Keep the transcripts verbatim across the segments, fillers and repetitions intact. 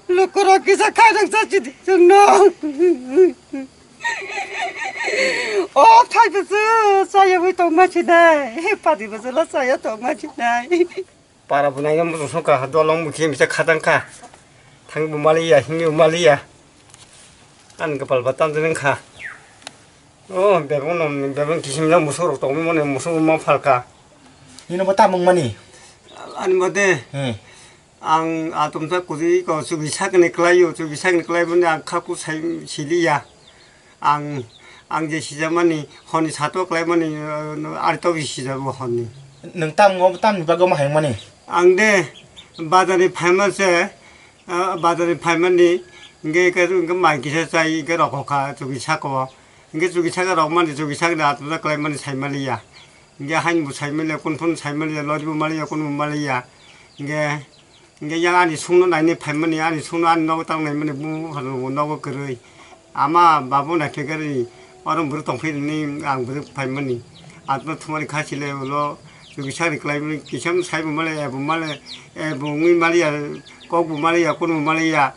Lukurok kisa khairok sachidi chwngno. O thaibaso chayagwi tongma sinai, padibaso la chaya tongma sinai. Para bunai no muchung songkha, dolong bukhi misa khatang kha. Thang bumaliya, himni bumaliya. Ani kapal ba tamjani kha. O bebang nom, bebang kisim no musuk rok tongwi mone, musuk ma phalka. Nino bo tamung mani. Ani mode. Hmm. Ang atomsa kuji ko chugi sakni klaio, chugi sakni klai mani ang khaku sai siliya. Ang, ang je sijamani honi sato klaimani, uh, arito bi sijabo honi. Nwng tam ngo tam ni bagwi ma hayung mani? Ang de bazar ni phaiman se, uh, bazar ni phaimani, nge ke, nge mai kisa chai, nge rokho kha, chugi sako. Nge chugi saka rok mani, chugi sakni atomsa klaimani saimaliya. Nge hain bu saimaliya, kun phun saimaliya, lori bu maliya, kun bu maliya. Nge Hingke yang ani sungno nainai phaimani, ani sungno ani nogo tang naimani, bumung buphang nogo kwrwi. Ama babu naithokgari, oro bwrwi tongphirni ang bwrwi phaimani. Atma thumani kha chile ulo, chukisari klaimani, kisam saibo male, ebo male, ebo wngwi maliya, kokbo maliya, kunbo maliya,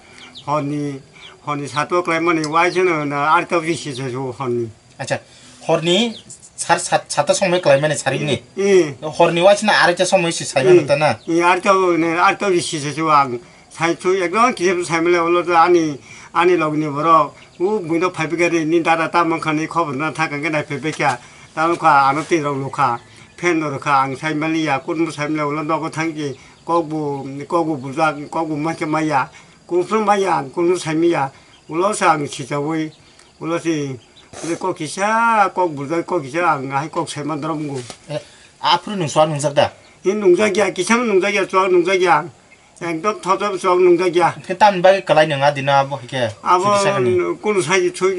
honni, honni sato klaimani, waisano na arita bisi se honni. Acha, horni sar sat, sata somoi kalaimani sarimni. Eh. Horni waisina arita somoi si saimano ta na. Eh, arita ne, arita si se se ang. Sai chu ekdom kije saimale ulo to ani, ani logni borok. U buino phaibi gari ni dada ta mangkhani khobor na thak ang nai phaibi kya. Ta mangkha ano ti rok lukha. Phen no rokha ang saimali ya kun bu saimale ulo nogo thangki. Kokbu, kokbu bujak, kokbu mangkhe maya. Kun phru maya, kun saimiya. Ulo sa ang sichawi. Ulo si, ulo kok kisa, kok burjak, kok kisa, ang hai kok sai man drom go. Eh, aphuru nung suar nungjak da? Hin nungjak ya, kisa nungjak ya, suar nungjak ya. Ekdom thop thop suar nungjak ya. Khe tamni bagwi kwlai nung adino abo hai khe? Abo chukisa kani? Kunu sai, chuk,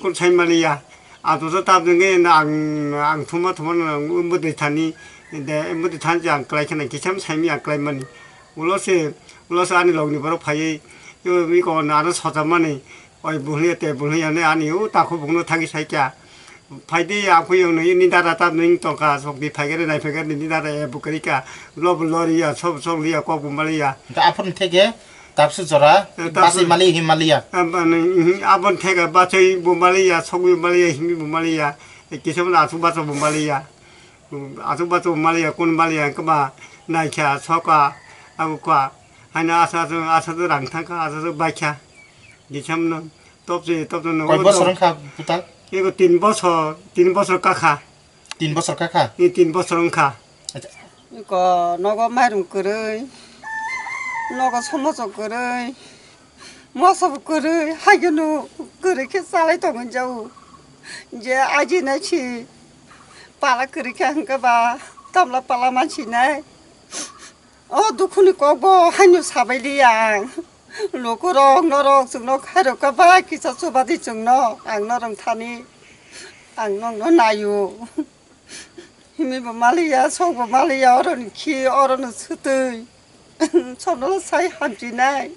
kunu sai mali ya. Ato sa tab nungge ang, ang thuma thuma nang bwdwi thani, de, bwdwi thani ang kwlai khana, kisa sai mi ang kwlai mani. Ulo se, ulo se ani logni borok phaiwi, yo, mi ko nano socha mani. Oi, buhliya te buhliya ne ani o takhuk bukno thangwi sai kya. Phaidi, aphuyung nini dada ta nini tongka, sokdi phaigari nai phaigari nini dada e bukarika. Lob loriya, sob sob liya, kok bumaliya. Aphun theke, tapsu jora, eh, tapsu basi mali himaliya. Abon theke, bachoi bumaliya, sokwi bumaliya, himi bumaliya. Kisamla asu bacha bumaliya. Asu bacha bumaliya, kun maliya, kaba naikha, soka, abu kwa. Haina asa, asa, asa rang thangka, asa, asa baikha. Gicham no, top se, top no. Koi bosor wngkha putal? Ego tin bosor, tin bosor kakha. Tin bosor kakha? Ni tin bosor wngkha. Acha. Ko nogo mairum kwrwi, nogo somoso kwrwi, moso bo kwrwi, haikhe no kwrwi khe chalai tongwi jao. Je aji nai si pala kwrwi khe hwnkhe ba tamla pala mansi nai. O dukhuni kokbo haino sabai liya ang. Lukurok norok chwngno khairokha ba kisa chubadi chwngno ang norok thani ang nokno naio. Himibo maliya sokbo maliya oroni khi oroni swtwi. Sono sai hamchinai.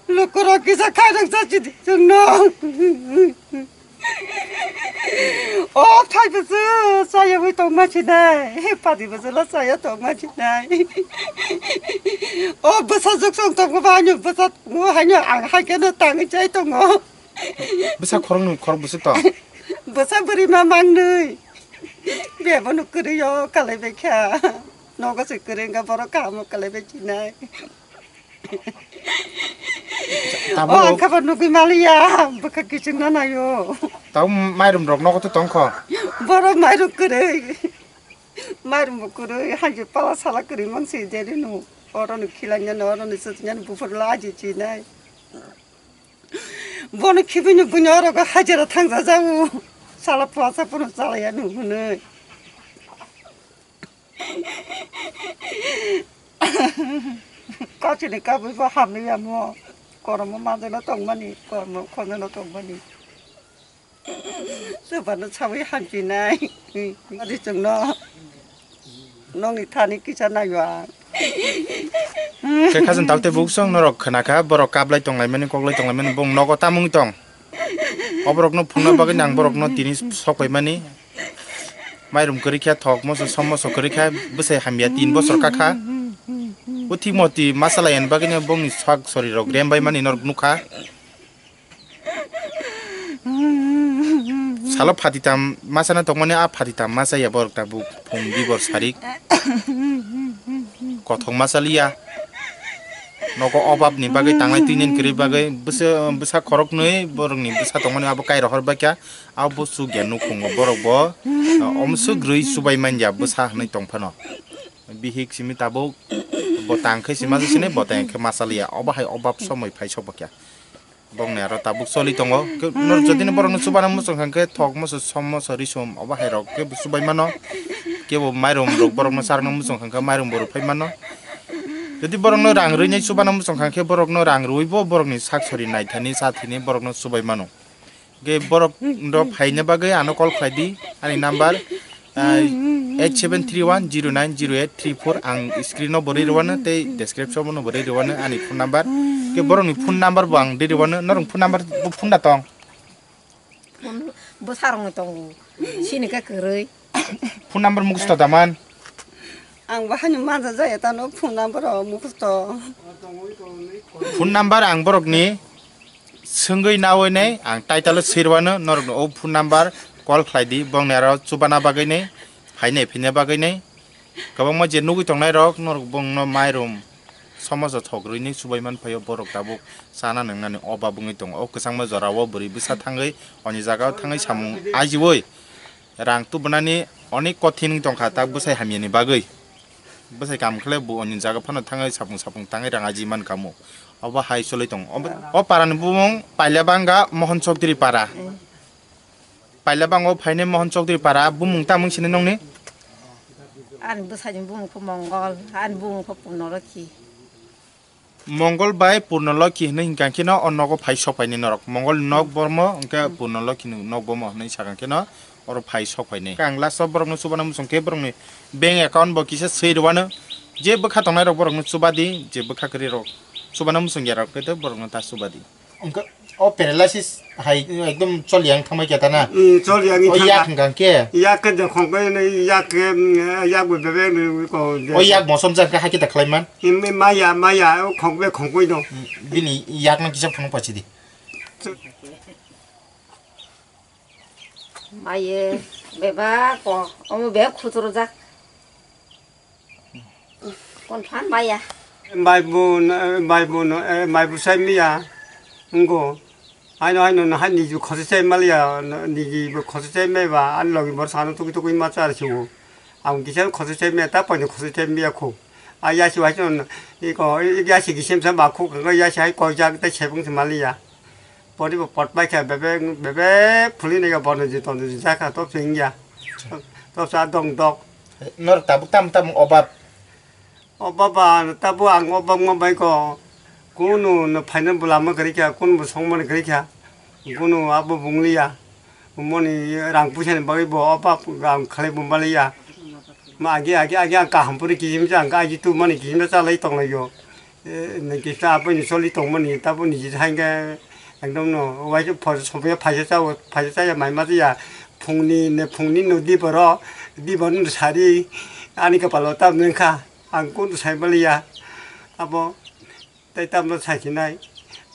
Lukurok kisa khairok jachidi chwngno. O thaibaso chayagwi tongma sinai, padibaso la chaya tongma sinai. O bwsa juksong tongo ba, ani bwsa tongo, haino ang hai kheno tangwi chai tongo. Bwsa khoroknwi khorok bwswk tong? Bwsa bwrwi ma mangnwi. Bebono kwrwi o kalaibai kha. Nogo se kwrwi wngkha, borok kahamo kalaibai sinai. Tamo o ang khabar nugwi maliya, bwkha kiching na nayo. Tamo mairum rok nogo to tongkho. Borok mairum kwrwi. Mairum bo kwrwi, haji pala sala kwrwi mangsi deri no. Oro no khilanya no, oro no sutnya no, buphur la aji chinai. Bono khibini buino oro go hajira thangja jau. Sala pwasa pono chalaya no hwnwi. Kachini kabui bo hamni yamo. Koromo manjano tongmani, koromo khonjano tongmani. Chubano sawi hamchinai. Adi chwngno. Nongni thani kisa nayo ang. Khe khajang talte buksong norok khwnakha, borok kaplai tonglaimani, koklai tonglaimani, bong nogo tamung tong. Oborokno phunna bagwi nang borokno tini sokpaimani. Mairum kwrwi khe thok moso som moso kwrwi khe bwsai hamya tin bosor kakha. O thik moti masa laiyani bagwino bongni sak sorirok rem bai mani norok nukha. Salo phatitam masana tongmani a phatitam masa ya borok tabuk phung dibor sarik. Kothok masa liya. Nogo obab ni bagwi tanglai twi nen kwrwi bagwi bwsa, bwsa khoroknwi borokni bwsa tongmani abo kai rohor baikha. Abo bo chukya nukhungo borok bo, ah, omswk rwi chubai manya bwsa hwnwi tong phano. Bihik simi tabuk bo tang khe sima sini bo tang khe masa liya. Obo hai obab somoi phai sok bakya. Bongni aro tabuk choli tongo. Ke-, nor jodi ni borok no chubana muchung kha khe thok moso som moso risum obo hai rok kebo chubai mano. Kebo mairum rok borok no charwkna muchung kha khe mairum bo rw phai mano. Jodi borok no rang rwi nai chubana muchung kha khe borok no rang rwi bo borok ni sak sori nai thani cha thini borok no chubai mano. Ge borok rok phaina bagwi ano call khlai di, ani number, ah, eight seven three one zero nine zero eight three four, ang screen o bo rwi rwano tei description o bo rwi rwano ani phone number. Ge borok ni phone number bo ang rwi rwano, norok phone number bo phone da tong? Phone bwsarok ni tongo, sini khe kwrwi. Phone number mukhus to daman. Ang bahai no manja jaya tano phone number o mukhus to. Phone number ang borok ni swngwi nawi nei ang title o swi rwano norok no o phone number call khlai di bongni aro chubana bagwi nei phainai phina bagwi nei kwbangma je nugwi tongnai rok norok bongno mairum somoso thok rwini chubai man phaio borok tabuk chana nwngnani obab wngwi tongo o kwchangma jorao bwrwi bwsa thangwi oni jagao thangwi samung ajiwi rang tubunani onek kothin wngwi tongkha tak bwsai hamyani bagwi. Bwsai kam khle bo oni jaga phano thangwi sapung sapung tangwi rang aji man kamo. Obo hai choli tongo. Obo, o para ni bumung Pailabanga Mohon Chokdri para. Pailabang o phainai Mohon Chokdri para bumung tamung sini nongni? Ani bwsai ni bumung kho Mongol, ani bumung kho Purnolokhi. Mongol bai Purnolokhi hinwi hinkha kheno o nogo phai sok phainai norok. Mongol ni nok bormo hwnkhe Purnolokhi ni nok bomo hinwi sakha kheno oro phai sok phainai. Ang last o borok no chubana muchung khe borok ni bank account bo kisa swi rwano. Je bwkha tongnai rok borok no chuba di, je bwkha kwrwi rok chubana muchung ya rok khe borok no ta chuba di. Wngkha o paralysis hai ekdom choli yang thangbai khe ta na? Mm, choli yang o thangkha. Yak hwnkha khe? Yak khe de khongkhe ne, yak khe, mm, yak bo bebek ni ko de. O yak mosom jak khe hakhe ta khlai man? Im, im, maya, maya, o khongbe khongkoi no. Mm, bini yak no kisa phano pachi di. Maye, bebak ko, omo bebak khuturu jak. Kon phan maya. Mai bu, mai bu no, eh, mai bu sai miya. Ngo. Haino, haino, no, hai niji khosi sai maliya, no, niji bo khosi sai mai ba, ani logi bor sano tuki tuki ma char siwo. Ang kisa khosi sai mai, ta poni khosi sai miya khu. A ya si wa no, iko, ya si kisem sa ba khu, ya si hai ko jak ta sebung si maliya. Poribo pot bai kha bebek bebek phuli nega bono ji tono ji jakha to chwing ya. To sa dong dok. Nor tabuk tam tam obab. O baba tabo ang obab ngo bai ko. Kunu no final bulama gari kha, kunu bo songmani gari kha. Kunu abo bungliya. Moni rang puisa ni bagwi bo obab ang khalai bumbaliya. Ma agi agi agi ang kaham puri kijim jang agi tu mani kijim cha lai tong lai yo. Eh, nang kisa aboni soli tongmani, taboni jisa hingke ekdom no, waisa phor sompaiya phaisa chao, phaisa chaya mai ma ya, phungni ne phungni no di boro, di boro no sari, ani kapalo tab nengkha, ang kun sai baliya, abo, tei tabno sai sinai,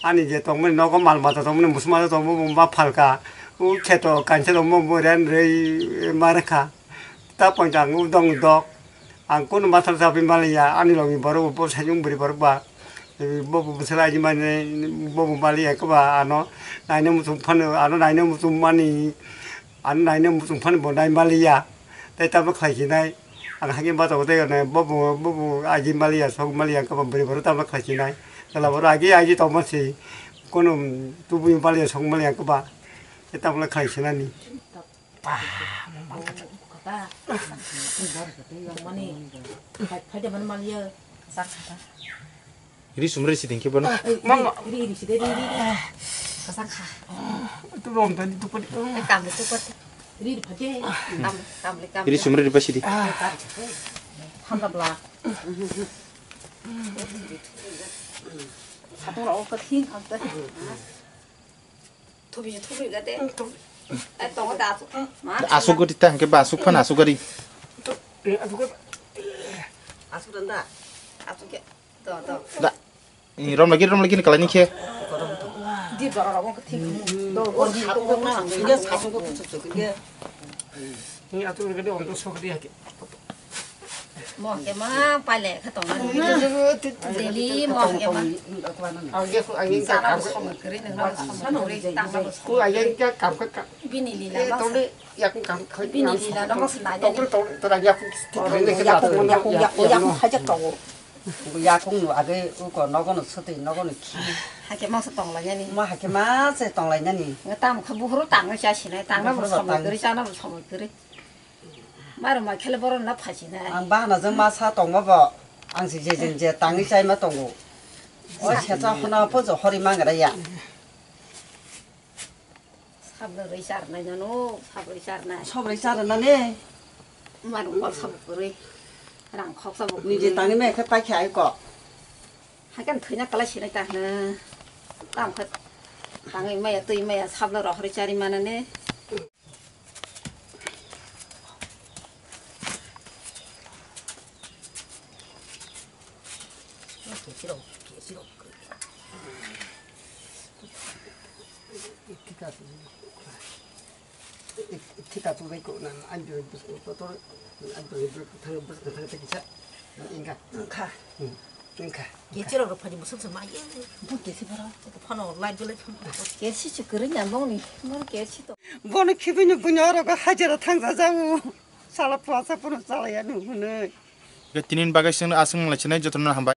ani je tongmani nogo mal mata tongmani, musma tongmani, ma phalka, u kheto kansa tongmani, bo ren rei ma rekha. Ta poito ang dong dok. Ang kunu mathang chapi maliya, ani logi borok bo saijung bwrwi borok ba. Bo bo bwsala aji mani, bo bo maliya kwba ano naina muchung phano, ano naina muchung mani, ano naina muchung phano bo nai maliya. Tai tamo khlai sinai. Ang hakhe bachago tei ano bo bo, bo bo aji maliya, sok maliya kwba bwrwi borok tamo khlai sinai. Chwla borok agi agi tongma si. Kunu tubui maliya, sok maliya kwba. Tai tamo khlai sinani. Ri sumri si dingki bono. Mama. Ri, ri, si de, ri, ri, ri. Kasang kha. Tu rom tadi tu padi. Eh, kam tu padi. Ri, ri, padi. Kam, kam, kam. Ri sumri ri pasi di. Kam, kam. Hamla bla. Satung rok khe thing kham te. Thubi, thubi ga de. Eh, tongo da asuk. Ma, asuk gori ta hingke ba asuk phana asuk gori. Asuk dan da. Asuk ke. To, to. Da. Ni rom lagi, rom lagi ni kalani khe. Di boro rogo ke thik. Do, do, di, to, to, na. Iya, asuk ko tu tu ke. Ni asuk ke do, on to sok dia ke. Mo ke ma pale kha tong na. Daily mo ke ma. Ang ke ku ang ke kam. Sana mo kri nang na mo kri tang na mo. Ku ang ke kam ka. Bini lila ma. Tole ya ku kam. Bini lila no mo sana. Tole tole tole ya ku. Ya ku ya ku ya ku haja to. Ya ku no age u ko no ko no sote no ko no ki. Hake ma sa tong la yani. Ma hake ma se tong la yani. Nga tam kha buhuru tang cha sinai tang na mo. Buhuru sama tang. Kri sana mo sama kri. Maro ma khele boro na phasi na. Ang bahana jeng ma sa tongma bo. Ang si je je je tangwi chai ma tongo. O secha hona po jo hori mangra ya. Sablo roi char nai nano, sablo roi char nai. Sablo roi char nane. Maro ma sab roi. Rang khok sab. Ni je tangwi me khe pai khe ai ko. Hakan thina kala sinai ta na. Tam khat. Tangwi maya twi maya sablo rohori chari manane. Thika tu bai ko na, an tu bus ko to, an tu bus ko thang bus ko thang tekisa. Inga. Kha. Inga. Kechirok rok phani bwswk se ma ye. Bo kesi boro. Phano light belai phano. Kesi se kwrwi na bongni. Mon kesi to. Bono khibini buino rok hajira thangja jago. Sala puasa puno chalaya nu hwnwi. Tinin bagwi sengno aswk nang lai sinai jotono hambai.